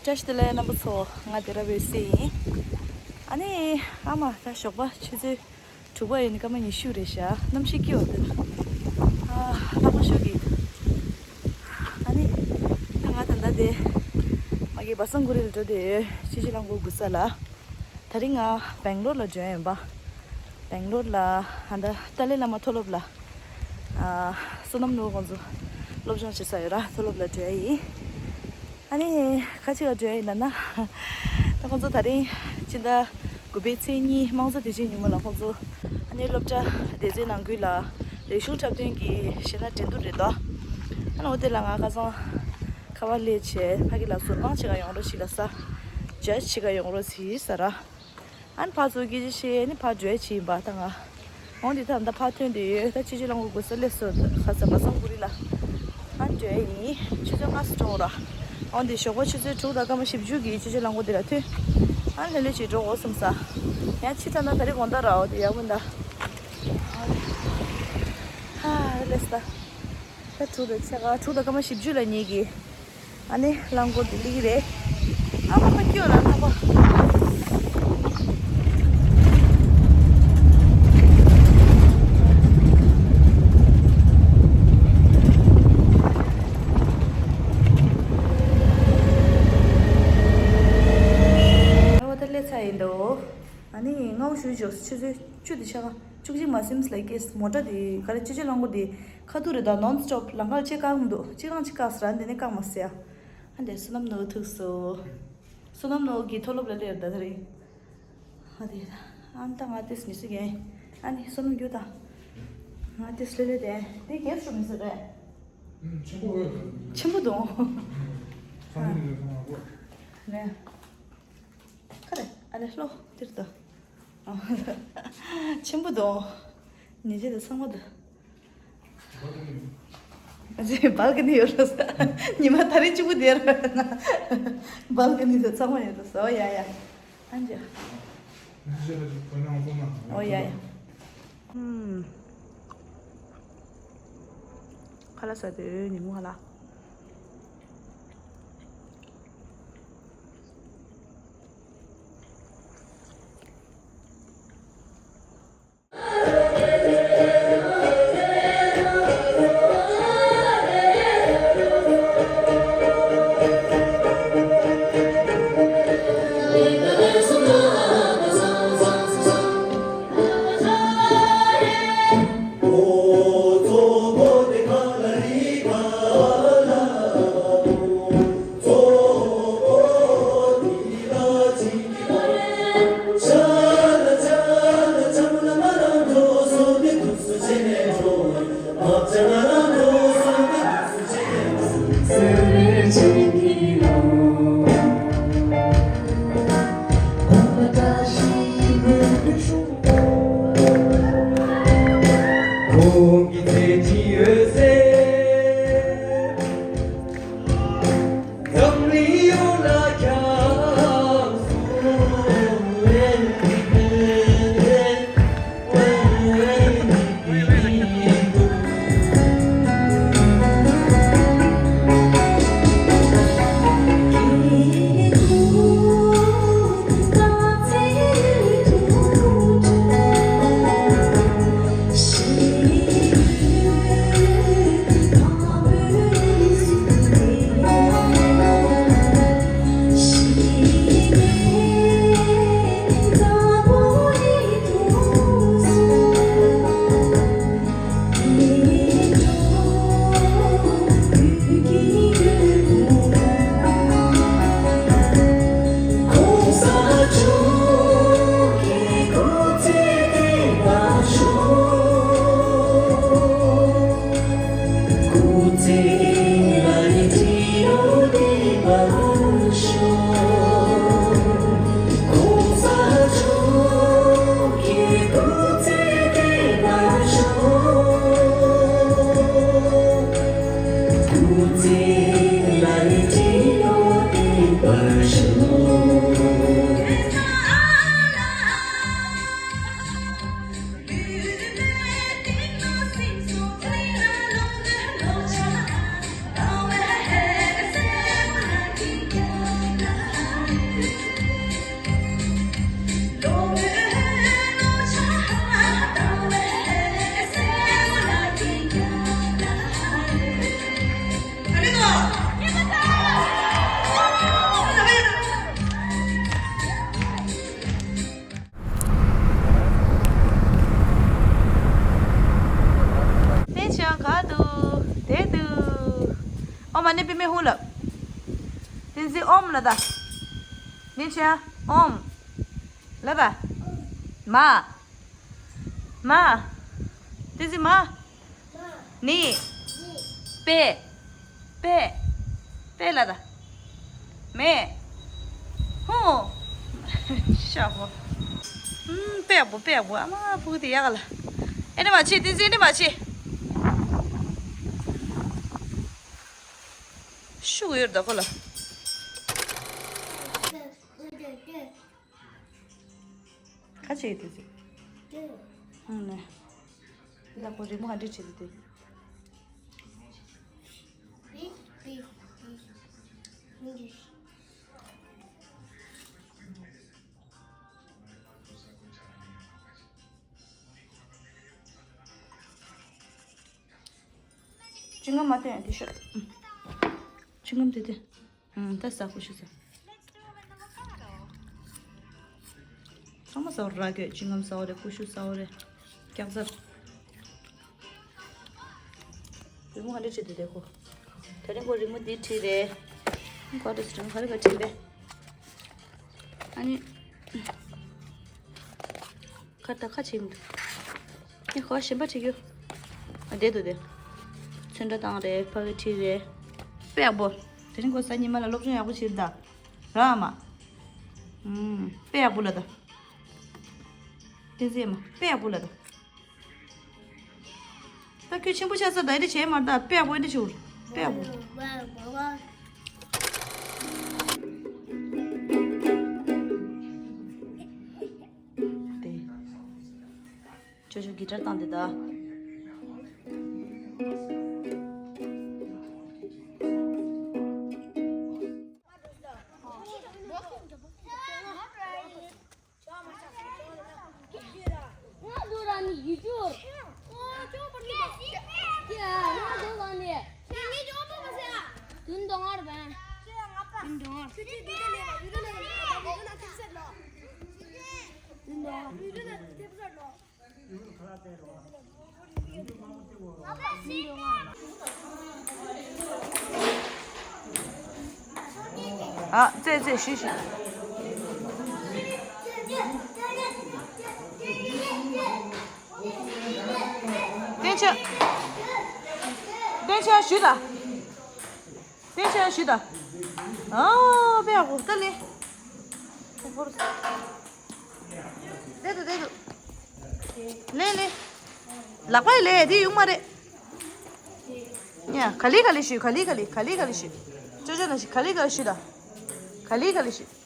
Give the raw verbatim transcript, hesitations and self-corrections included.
བཀྲ་ཤིས་བདེ་ལེགས་རྣམ་པ་ཚོ། ང་དེ་ར་བའི་སྲས་ཡིན། ཨ་ནི་ཨ་མ་ད་ཞོགས་པ་ཆུ་ཚོད་དྲུག་པ་ཡིན། སྐར་མ་ཉི་ཤུ་རེད་ཤག་གནམ་གཤིས་སྐྱིད་པ་འདུག་ཨ་ལྷག་པ་ཤོག་གི། ཨ་ནི་ད་ང་ད་ལྟ་དེ་མ་གི་བ་སང་གུ་རི་ལ་འགྲོ་དེ་ཡོད། སྤྱི་སྤྱོད་རླངས་འཁོར་སྒུག་ས་ལ། ད་རིང་ང་སྦེང་ལོར་ལ་འགྲོ་ཡིན་པ། སྦེང་ལོར་ལ་ཨ་ད་ཏཱ་ལའི་བླ་མ་མཐོ་སློབ་ལ། ཨ་བསོད་ནམས་ནོར་བུ་ཁོང་ཚོ་སློབ་སྦྱོང་བྱེད་ས་ཡོད་ར། མཐོ་སློབ་ལ་འགྲོ་ཡ་ཡིན། ཨ་ནི་ཁ་ཅིག་ལ་འགྲོ་ཡ་ཡིན་ན་ན། ད་ཁོང་ཚོ་ད་རིང་སྤྱི་ཟླ་དགུ་པའི་ཚེས་གཉིས་དམངས་གཙོ་དུས་ཆེན་ཉིན་མོ་ལ་ཁོང་ཚོ་ཨ་ནི་སློབ་གྲྭ་སྡེ་ཚན་ནང་ཁུལ་ལ་རིག་གཞུང་འཁྲབ་སྟོན་གྱི་གཞས་སྣ་འགྲན་བསྡུར་རེད་དོ། ཨ་ནི་འོ་དེ་ལ་ང་ཁ་སང་ཁ་པར་སླེབས་བྱས་ཕ་གི་ལ་ཟུར་དཔང་བྱེད་ག་ཡོང་རོགས་བྱེད་ལ་ས། ཇ་ཇི་བྱེད་ག་ཡོང་རོགས་བྱེད་ཟེར་ར། ཨ་ནི་ཕར་ཚུར་སྐད་ཆ་བཤད་ནི་ཕར་འགྲོ་ཡ་བྱེད་ཡིན་པ་ད་ང་། འོང་འདི་ད་ད་ཕར་ཐོན་དེ་ཡོད། ད་སྤྱི་སྤྱོད་རླངས་འཁོར་སྒུག་ས་སླེབས་སོང་། ཁ་ས་བ་སང་གུ་རི་ལ། ཨ་ནི་འགྲོ་ཡ་ཡིན། ཆུ་ཚོད་ལྔ་སུ་གྲོངས་ར། འོང་འདི་ཞོགས་པ་ཆུ་ཚོད་དྲུག་དང་སྐར་མ་བཞི་བཅུ་གི་སྤྱི་སྤྱོད་རླངས་འཁོར་འདི་ལ་ཐོན། ཨ་ནི་ལྷོད་ལྷོད་ཅིག་འགྲོ་དགོས་བསམ་ས། ཡང་ཕྱི་ད་ན་ད་རེས་དགོང་དག་ར་འོ་དེ་ཡག་པོ་འདའ། ཧ་སླེབས་ས། ད་དྲུག་དང་ཕྱེད་ཀ་དྲུག་དང་སྐར་མ་བཞི་བཅུ་ལ་ཉལ་གི། ཨ་ནི་རླངས་འཁོར་འདི་སླེབས་ཀྱི་རེད། ཨ་མ་མ་སྐྱོ་ལ་ལྷག་པ། ཨ་བ་ད་སླེབས་ཚར་ཡིན་འདུག་ཨ་ནི་སྔ་པོ་ཞུ་ཆོག་ཆུ་ཚོད་བཅུ་དང་ཕྱེད་ཀ་བཅུ་གཅིག་མ་ཟིན་ལ་སྐྱེས། མོ་ཊ་དེ་ག་རེ་སྤྱི་སྤྱོད་རླངས་འཁོར་དེ་ཁ་ཐུག་རེད་ད། ནོན་སི་ཊོབ་ལམ་ཁ་ལ་ཅིག་བཀག་མི་འདུག་ཅིག་རང་ཅིག་བཀག་ཟེར། ཨ་འདི་ནས་བཀག་མ་ཟེར་ཡ། ཨ་འདི་བསོད་ནམས་ནོར་བུ་ཐུག་སོང་། བསོད་ནམས་ནོར་བུ་གི་མཐོ་སློབ་ལ་སླེབས་ད་ད་རིང་། ཨ་དེ་ཨ་ད་ང་ཏིས་མི་སུ་གན། ཨ་ནི་བསོད་ནམས་རྒྱུ་དང་། ང་ཏིས་ལེ་ལེ་དེ་དེ་གས་སུ་མི་སུ་རེད། ཆེན་པོ་འོས་ཆེན་པོ་དང་། ཚང་མ་ནི་ཚང་མ་གོ། ནས། ཁ་རེ་ཨ་ལེ་ལོ་དེར་ད། ཆེན་པོ་དང་། ཉེ་ཆེ་དང་ཚང་མ་དང་། ཨ་ཅེ་སྦལ་ཀ་ནི་ཡོད་རེད་ས། ཉི་མ་ད་རིང་གཅིག་པུ་དེར། སྦལ་ཀ་ནི་དང་ཚང་མ་ཡོད་རེད་ས། ཨོ་ཡ་ཡ། ཨ་ཅེ། ཨོ་ཡ་ཡ། ཧུམ། ཁ་ལག་ཟ་དུས་ཉིན་མོ་ཧ་ལ། པ་ནི་པི་མེ་ཧུ་ལབ། བསྟན་འཛིན་ཨོམ་ལབ་ད། ནི་ཆ་ཨོམ་ལབ་ད། མ། མ། བསྟན་འཛིན་མ། ནི། པེ། པེ། པེ་ལབ་ད། མེ། ཧུ། ཤ་བོ། ཨུམ། པེ་བོ་པེ་བོ། ཨ་མ་ཕུག་དེ་ཡག་ལ། ཨེ་ནི་མ་ཆེ་བསྟན་འཛིན། ཨེ་ནི་མ་ཆེ། ཤུགས་ཡོད་ད་ཁོ་ལ། ཁ་ཆེ་དེ་ཚོ། ཨང་ནས། ལ་ཁོ་རི་མོ་ཧ་འདྲི་བྱེད་དེ། ཅི་ང་མ་སྟོན་དེ་ཤོད། ཅི་ང་དེ་དེ། ཨང་། ད་ཟ། ཀུ་ཤུ་ཟ། ཚང་མ་ཟ་བ་ར་གི། ཅི་ང་ཟ་བ་རེད། ཀུ་ཤུ་ཟ་བ་རེད། སྐྱག་རྫབ། རི་མོ་ཧ་འདྲ་བྲིས་འདུག་དེ་ཁོ། དེ་རིང་ཁོ་རི་མོ་འདི་བྲིས་རེད། ཁོ་དེ་རིང་ག་རེ་ག་བྲིས་པས། ཨ་ནི། ཁ་ད་ཁ་ཕྱེ་མི་འདུག་ངས་ཁོ་གཞན་པ་བྲིས་རྒྱུ། ཨ་བསྡད་འདུག་དེ། ཚོན་ཁྲ་བཏང་རེད། ཕ་གི་བྲིས་རེད། དཔེ་ཡག་པོ། དེ་རིང་ཁོ་གཟའ་ཉི་མ་ལ་སློབ་སྦྱོང་ཡག་པོ་བྱེད་ད། ར་ཨ་མ། ཨུམ། དཔེ་ཡག་པོ་ལ་ད། བསྟན་འཛིན་མ། དཔེ་ཡག་པོ་ལ་ད། ད་ཁྱོད་ཆེན་པོ་ཆགས་ཚར་ད། འདི་བྱས་མ་ད། དཔེ་ཡག་པོ་འདི་བྱུར། དཔེ་ཡག་པོ། དེ། ཅོ་ཅོ་གི་ཊར་བཏང་དེ་ད། ང་ཚོ་རང་ནི་ཡུལ་སྐྱོར། ང་ཚོ་རང་ནི། དུན་དོང་ངར་བན། དུན་དོང་ངར། དུན་དོང་ངར། ཨ་ཙེ་ཙེ་ཞུ་ཞུ། བསྟན་ཆོས། བསྟན་ཆོས་ཞུ་ད། བསྟན་ཆོས་ཞུ་ད། ཨོ་དཔེ་ཡག་པོ་ད་ལེ། བསྡད་འདུག་བསྡད་འདུག་ལེ་ལེ། ལག་པ་ལེ་དེ་ཡོང་མ་རེད། ཡ་ག་ལེ་ག་ལེ་ཞུ། ག་ལེ་ག་ལེ་ག་ལེ་ག་ལེ་ཞུ། ཅོ་ཅོ་ན་ཞིག་ག་ལེ་ག་ལེ་ཞུ་ད། ག་ལེ་ག་ལེ་ཞུ།